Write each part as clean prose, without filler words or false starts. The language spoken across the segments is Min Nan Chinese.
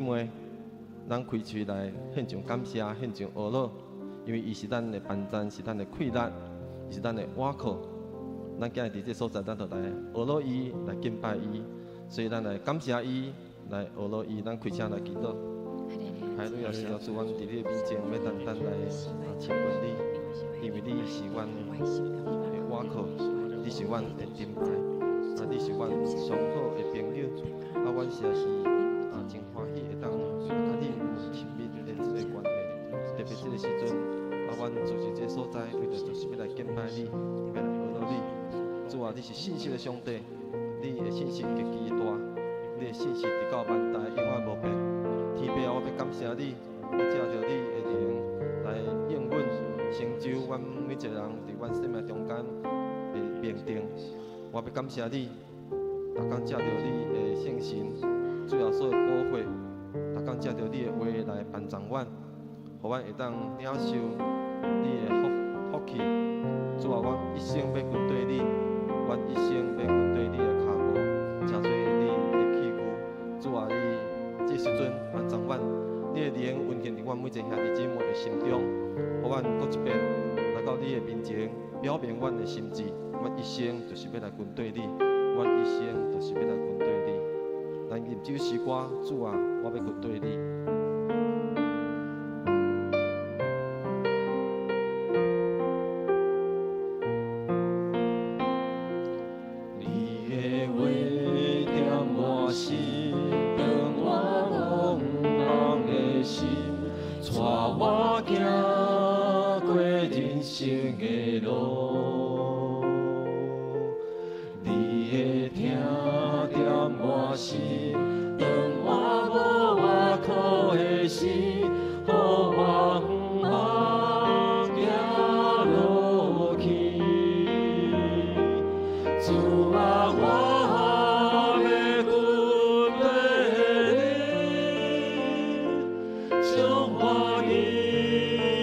妹，咱開喙來獻上感謝，獻上阿樂，因為伊是咱的幫贊，是咱的氣力，伊是咱的倚靠。咱今日佇這所在，咱就來阿樂伊，來敬拜伊，所以咱來感謝伊，來阿樂伊，咱開聲來祈禱。哈利路亞，是啊，主，阮佇你的面前，欲單單來親近你，因為你是阮的倚靠，你是阮的盾牌，啊，你是阮上好的朋友，啊，阮實在是啊，真歡喜會當佮你有親密的這個關係。特別這個時陣，啊，阮聚佇這個所在，為著就是欲來敬拜你，欲來阿樂你。主啊，你是信實的上帝，你的信實極其大，你的信實直到萬代永遠無變。天父啊，我欲感謝你，你藉著你的靈來應允成就阮每一個人佇阮生命中間的命定。我欲感謝你，逐工藉著你的聖神，主耶穌的寶血，逐工藉著你的話來幫助阮，予阮會當領受你的福氣。主啊，阮一生欲跟綴你，阮一生欲跟綴你的跤步，成做你的器具。主啊，你這時陣幫助阮，你的靈運行佇阮每一個兄弟姊妹的心中，予阮閣一遍來到你的面前，表明阮的心志。阮一生就是欲來跟綴你，阮一生就是欲來跟綴你。咱吟這首詩歌，主啊，我欲跟綴你。你的話點我心，當我茫茫的心，帶我行過人生的路。你的疼點我心，當我無倚靠的時，予我毋茫行落去。主啊，我欲跟綴你，將我一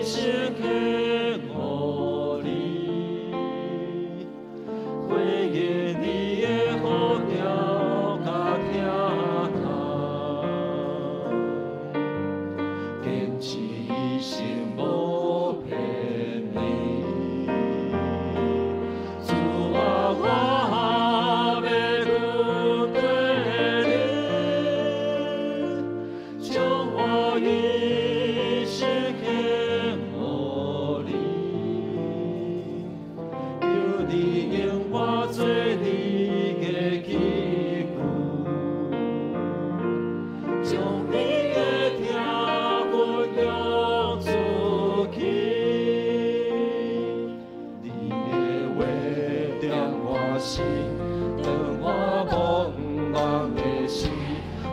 生獻予你，回應你的呼召佮疼痛，堅持一生無偏離。主啊，我欲跟綴你，將我一生獻予你，求你用我做你的器具，將你的疼分享出去。你的話點我心，當我茫茫的時，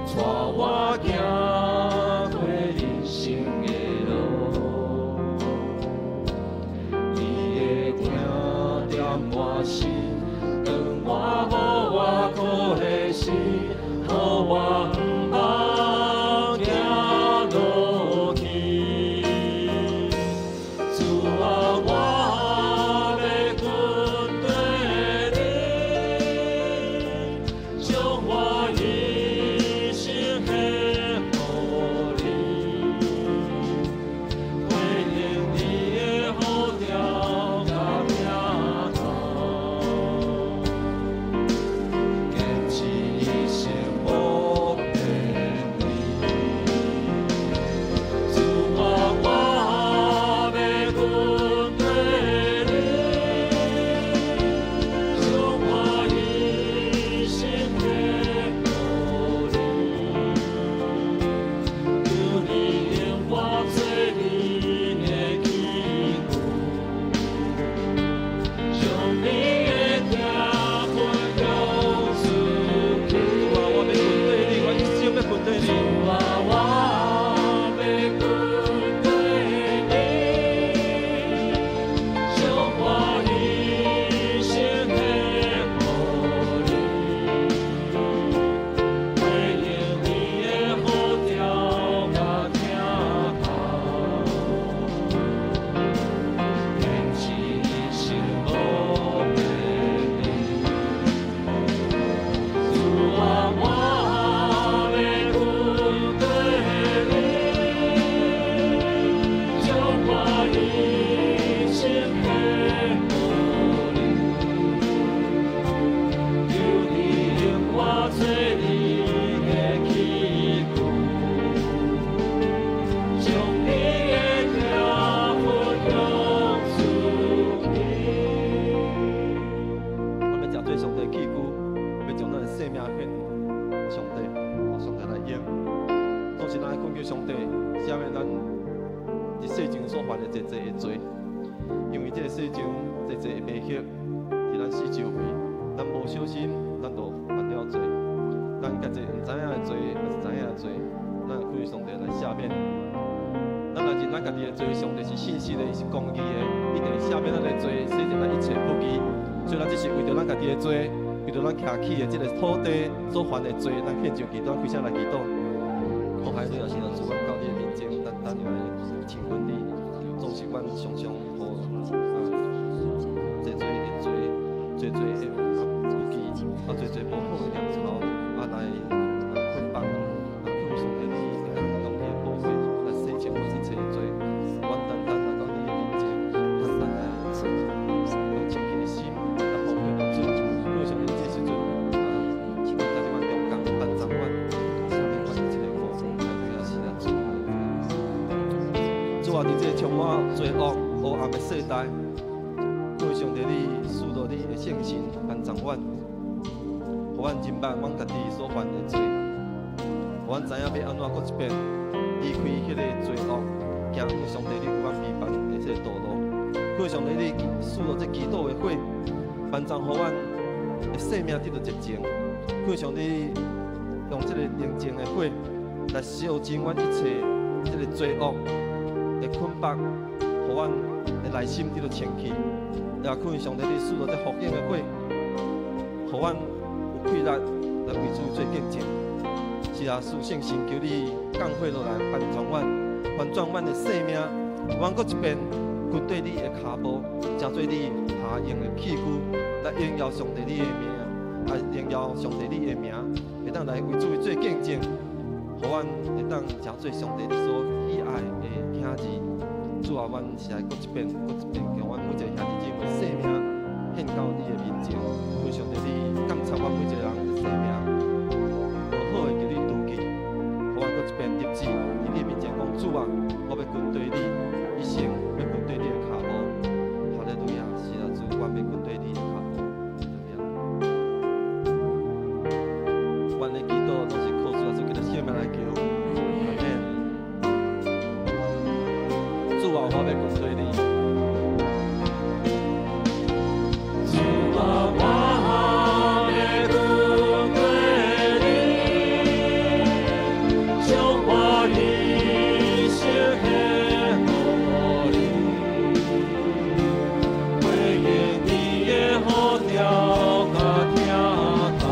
帶我行過人生的路。你的疼點我心，當我無倚靠的時，予我毋茫行落去。主啊，我欲跟綴你，將我一生獻予犯的濟濟的罪。因為這個世上濟濟的迷惑佇咱四周圍，咱無小心，咱就犯了罪。咱家己毋知影的罪，抑是知影的罪，咱會求上帝來赦免。咱若認咱家己的罪，上帝是信實的，伊是公義的，一定會赦免咱的罪，洗淨咱一切不義。所以咱這是為著咱家己的罪，為著咱徛起的這个土地所犯的罪，咱獻上祈禱，開聲來祈禱。哦，哈利路亞，是啊，主，阮到你的面前，單單來親近你，總是阮常常予啊，濟濟的罪，濟濟的啊不義，啊濟濟無好的念頭，啊來啊捆綁，啊求上帝你會當用你的寶血來洗淨阮一切的罪。阮單單來到你的面前，單單來用清潔的心來奉獻予主。求上帝這時陣啊，在阮中間幫助阮，赦免阮一切的過。哈利路亞，是啊，主。主啊，佇這個充滿罪惡、黑暗的世代，求上帝你賜落你的聖神幫助阮，予阮認捌阮家己所犯的罪，予阮知影欲按怎閣一遍離開彼个罪惡，行向上帝你為阮預備的這個道路。求上帝你賜落這祈禱的火，幫助予阮的生命得著潔淨。求上帝用這個寧靜的火來燒盡阮一切這个罪惡的捆綁，予阮的內心得著清氣。也求上帝你賜落這復興的火，予阮有氣力來為主做見證。是啊，賜聖神求你降火落來，翻轉阮，翻轉阮的生命，阮閣一遍跟綴你的跤步，成做你下用的器具，來榮耀上帝你的名，來榮耀上帝你的名，會當來為主做見證，予阮會當成做上帝你所喜愛的囝兒。主啊，阮是愛閣一遍，閣一遍，將阮每一個兄弟姊妹生命獻到你的面前，求上帝你鑒察阮每一個人的生命，無好的求你除去，予阮閣一遍立志佇你的面前講，主啊，我欲跟綴你，一生欲跟綴你的跤步。哈利路亞，是啊，主，阮欲跟綴你的跤步。怎麼樣？阮的祈禱攏是靠主耶穌基督聖名來求，阿們。主啊，我欲跟綴你。主啊，我欲跟綴你，將我一生獻予你，回應你的呼召佮疼痛，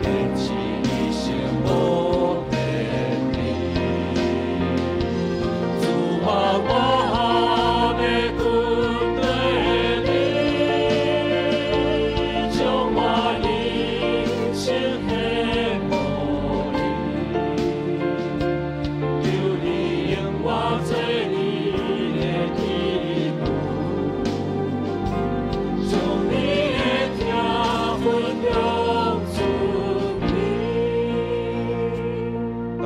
堅持一生無偏離。主啊，我欲跟綴你，將我一生獻予你，求你用我做你的器具，將你的疼分享出去。咱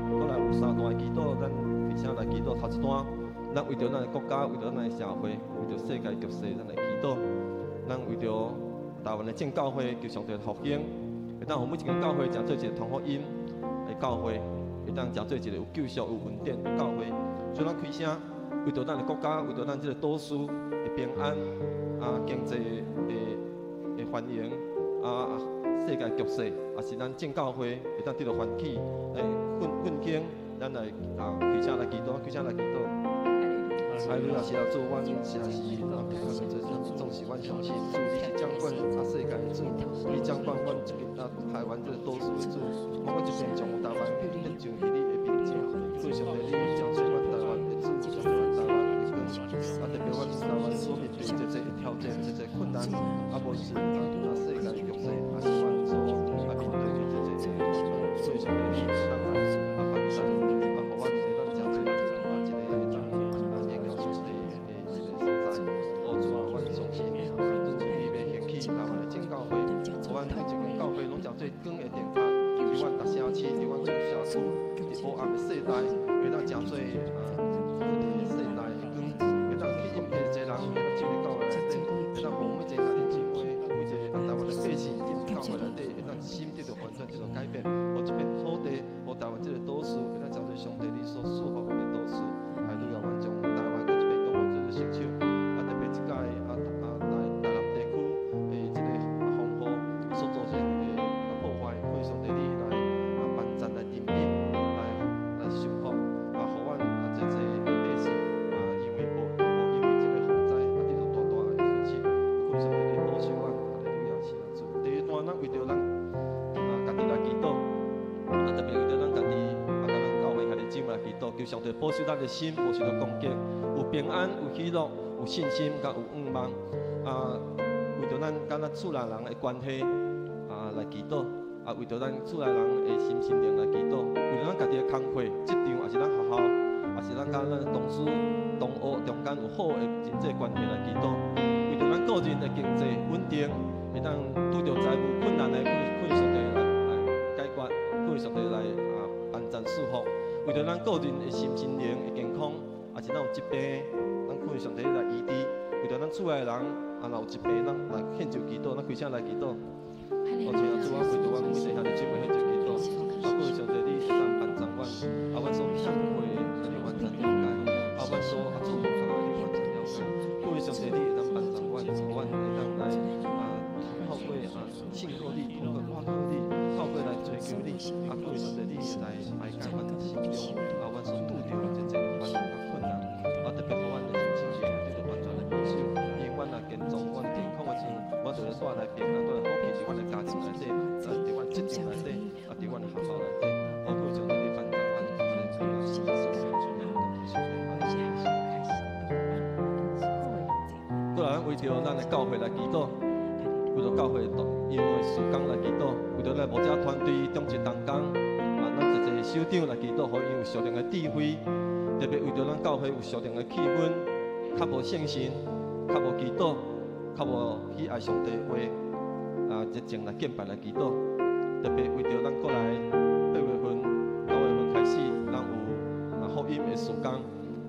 閣來有三段的祈禱，咱開聲來祈禱。頭一段，咱為著咱的國家，為著咱的社會，為著世界局勢，咱來祈禱。咱為著台灣的正教會求上帝復興，會當予每一間教會成做一個傳福音的教會，會當成做一個有救贖、有恩典的教會。所以咱開聲，為著咱的國家，為著咱這個島嶼的平安啊，經濟的繁榮啊，世界局勢，也是咱正教會會當得著歡喜來奮興，咱來啊開聲來祈禱，開聲來祈禱。哈利路亞，是啊，主，阮實在是啊，總是阮相信主，你是掌管啊世界的主，你掌管阮這個啊台灣這個島嶼的主。我閣一遍將台灣獻上佇你的面前，求上帝你成做阮台灣的主，成做阮台灣的光，啊特別阮台灣所面對濟濟的挑戰、濟濟困難，啊無論是啊世界的局勢，抑是阮所啊面對的濟濟的挑戰，求上帝你當來啊幫助，啊予阮會當成做啊一個會當啊榮耀上帝的一個所在。哦，主啊，阮相信，主你欲興起台灣的正教會，予阮每一間教會攏成做光的燈塔，佇阮逐城市，佇阮各社區，佇黑暗的世代，會當成做啊這个世代的光，會當吸引濟濟人會當進入教會內底，會當予每一個兄弟姊妹，每一個啊台灣的百姓進入教會內底，會當心得著翻轉，得著改變，予這片土地，予台灣這个島嶼，會當成做上帝你所賜福的。特別為著咱家己，啊，佮咱教會兄弟姊妹來祈禱，求上帝保守咱的心，無受到攻擊，有平安、有喜樂、有信心，佮有盼望。啊，為著咱佮咱厝內人的關係啊來祈禱，啊，為著咱厝內人的心心靈來祈禱，為著咱家己的工課、職場，抑是咱學校，抑是咱佮咱同事、同學中間有好的人際關係來祈禱，為著咱個人的經濟穩定，會當拄著財務困難的，懇求上帝來解決，懇求上帝來啊幫贊賜福。為著咱個人的心心靈的健康，抑是咱有疾病，咱懇求上帝來醫治。為著咱厝內的人，啊，若有疾病，咱來獻上祈禱，咱開聲來祈禱。哦，親愛主啊，為著阮每一個兄弟姊妹獻上祈禱，啊，懇求上帝你會當幫助阮，啊，阮所欠過的，你完全了解，啊，阮所啊做無夠的，你完全了解。懇求上帝你會當幫助阮，予阮會當來啊透過啊信靠你，透過倚靠你，透過來追求你，啊，懇求上帝你會來排解阮心中啊，阮所拄著的這濟煩惱佮困難，啊，特別予阮的心心靈得到完全的保守，因為阮若健壯，阮健康的時陣，阮就會帶來平安，帶來福氣佇阮的家庭內底，啊，佇阮職場內底，啊，佇阮的學校內底，哦，懇求上帝你幫助阮，啊，來過來，咱為著咱的教會來祈禱，為著教會因為事工來祈禱，為著咱牧者團隊中一同工，啊，咱濟濟首長來祈禱，予𪜶有屬靈的智慧，特別為著咱教會有屬靈的氣氛，較無信心，較無祈禱，較無喜愛上帝話，啊，熱情來敬拜來祈禱。特別為著咱過來8月份、9月份開始，咱有啊福音的事工，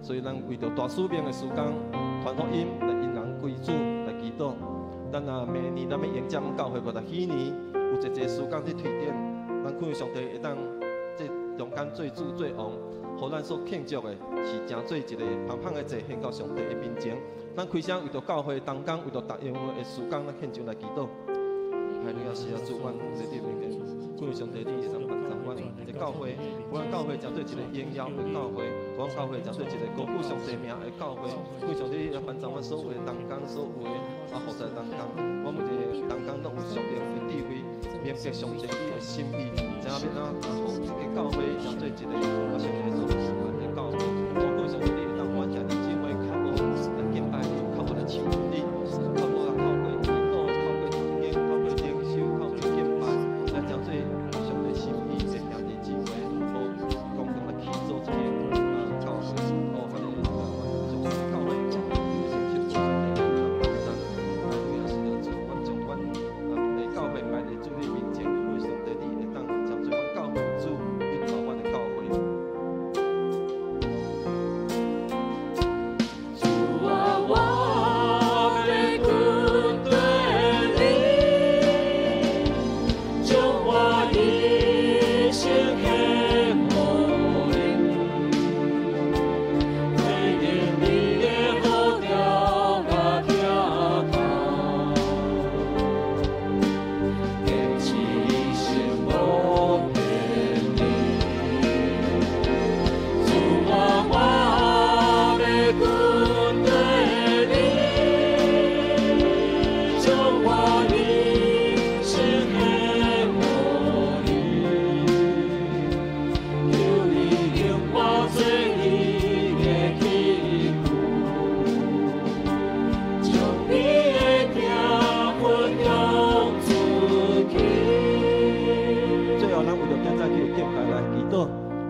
所以咱為著大使命的事工，傳福音來引人歸主來祈禱。咱啊明年咱欲迎接教會50禧年，有濟濟事工佇推展，咱懇求上帝會當這中間做主做王，予咱所慶祝的是成做一個芳香的祭獻到上帝的面前。咱開聲為著教會同工，為著逐樣的事工，咱獻上來祈禱。哈利路亞，是啊，主，阮佇你面前，懇求上帝，你會當幫助阮的教會，阮教會成做一個榮耀的教會，阮教會成做一個高舉上帝名的教會。懇求上帝，你幫助阮所有的同工，所有的啊服侍同工，阮每一個同工攏有屬靈的智慧，明白上帝你的心意，知影欲按怎予這個教會成做一個啊上帝所喜歡的教會。哦，懇求上帝，你會當阮兄弟姊妹較無來敬拜你，較無來親近你，較無來透過祈禱、透過讀經、透過靈修、透過敬拜，來成做上帝心意的兄弟姊妹，哦，共同來去做這個啊教會。哦，哈利路亞，阮將教會你的聖潔，上帝來幫助，哈利路亞，是的，主，阮將阮啊的教會擺佇主你面前，懇求上帝你會當成做阮教會的主，引導阮的教會。主啊，我欲跟隨你，將我一生獻予你，提著你的呼召佮疼痛，堅持一生無偏離。主啊，我欲跟隨你，將我一生獻予你，求你用我做你的器具，將你的疼分享出去。最後，咱為著今早起的敬拜來祈禱，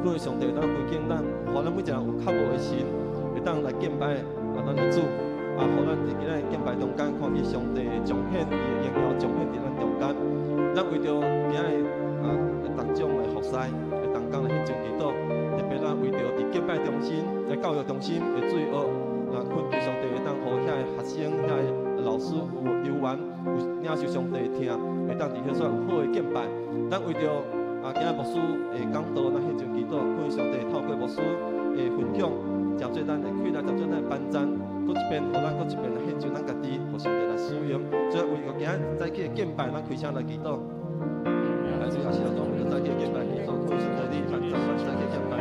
懇求上帝當回應咱，予咱每一個人有渴慕的心，會當來敬拜啊，咱的主，啊，予咱佇今仔日敬拜中間看見上帝的彰顯，伊的榮耀彰顯佇咱中間。咱為著今仔日啊，逐種的服侍的同工來獻上祈禱，特別咱為著佇敬拜中心、佇教育中心的罪惡，啊，懇求上帝會當予遐个學生、遐个老師有猶原有領受上帝的疼，會當佇彼所有好的敬拜。咱為著啊，今仔牧師的講道，咱獻上祈禱，懇求上帝透過牧師的分享，成做咱的氣力，成做咱的幫贊，閣一遍，予咱閣一遍來獻上咱家己，予上帝來使用。所以為著今仔早起的敬拜，咱開聲來祈禱。啊，主要是講為著早起的敬拜祈禱，懇求上帝你幫助咱早起敬拜，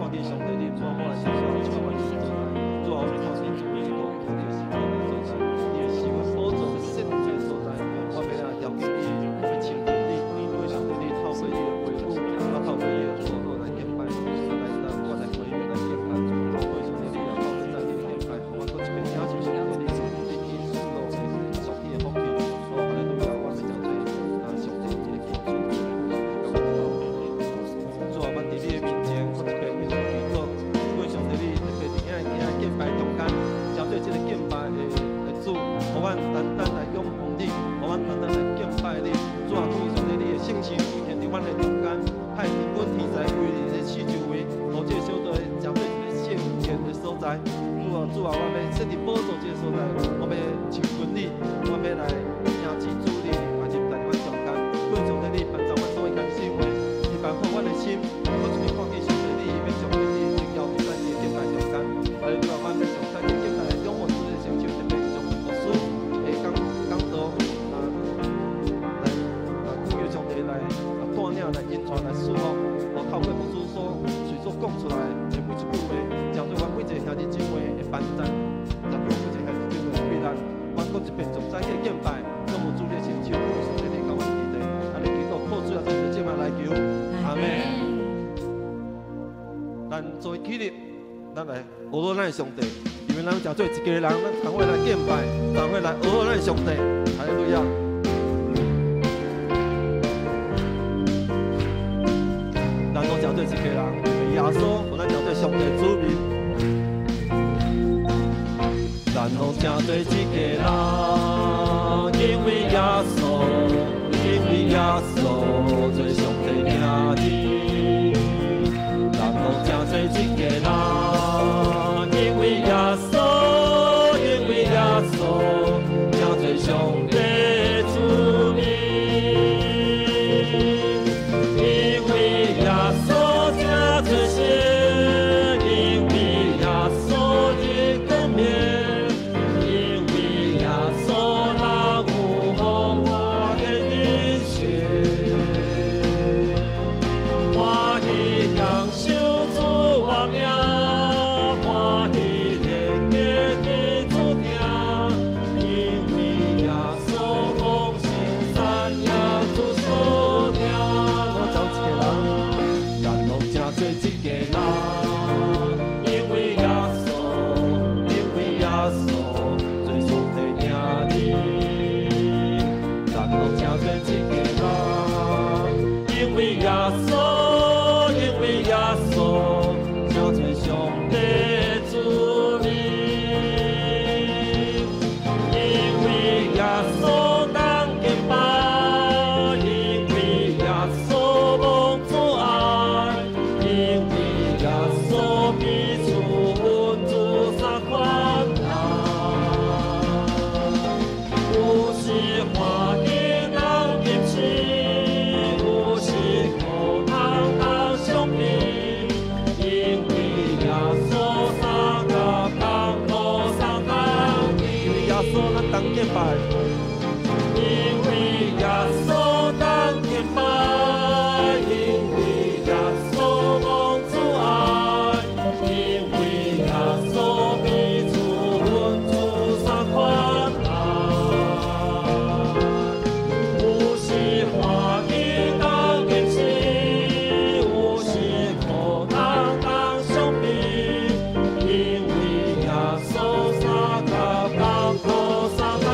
看見上帝你滿滿的喜樂充滿所在。主啊，我們看見主你的光，看見的所在，你的施恩寶座的聖潔所在，我欲來朝見你，欲親近你，懇求上帝你透過你的話語，啊，透過你的阮的心，閣一遍看見上帝你欲將你的榮耀佇咱的敬拜中間，哈利路亞！阮欲將咱的敬拜的仰望主的聖手，特別將牧師的講講道啊，來啊，祈求上帝來啊帶領來引帶來賜福，予透過牧師所隨所講出來的每一句話，成做阮每一個兄弟姊妹的幫贊，成做每一個兄弟姊妹的氣力。阮閣一遍從早起敬拜，仰望主的聖手，上帝你共阮佇咧，按呢祈禱靠主耶穌的聖名來求，阿門。咱做起立，咱來學咱的上帝，因為咱誠做一家人，咱同伙來敬拜，同伙來學咱的上帝，哈利路亞。咱攏誠做一家人，因為耶穌，予咱誠做上帝子民。咱攏誠做一家人，因為耶穌，因為耶穌做上帝兄弟。咱攏誠做一家人，因為耶穌，因為耶穌，誠做上帝子民。因為耶穌誠做聖，因為耶穌的冠冕，因為耶穌咱有復活的人生。歡喜享受主王名，歡喜連結佇主聽，因為耶穌豐盛讚揚主所聽。我走一個人，咱攏誠做一家人，因為耶穌，因為耶穌做上帝兄弟，咱攏誠做一家人，因為耶穌，因為耶穌，誠做上帝子民。因為耶穌當敬拜，因為耶穌蒙主愛，因為耶穌彼此恩主三款待。有時歡喜當入死，有時苦難當相比，因為耶穌三個艱苦相當。因為耶穌咱當敬拜，因為耶穌當敬拜，因為耶穌蒙主愛，因為耶穌彼此恩主三款待。有時歡喜當入死，有時苦難當相比，因為耶穌三個艱苦相當。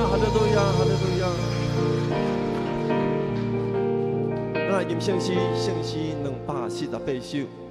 哈利路亞，哈利路亞。咱來吟聖詩，聖詩248首。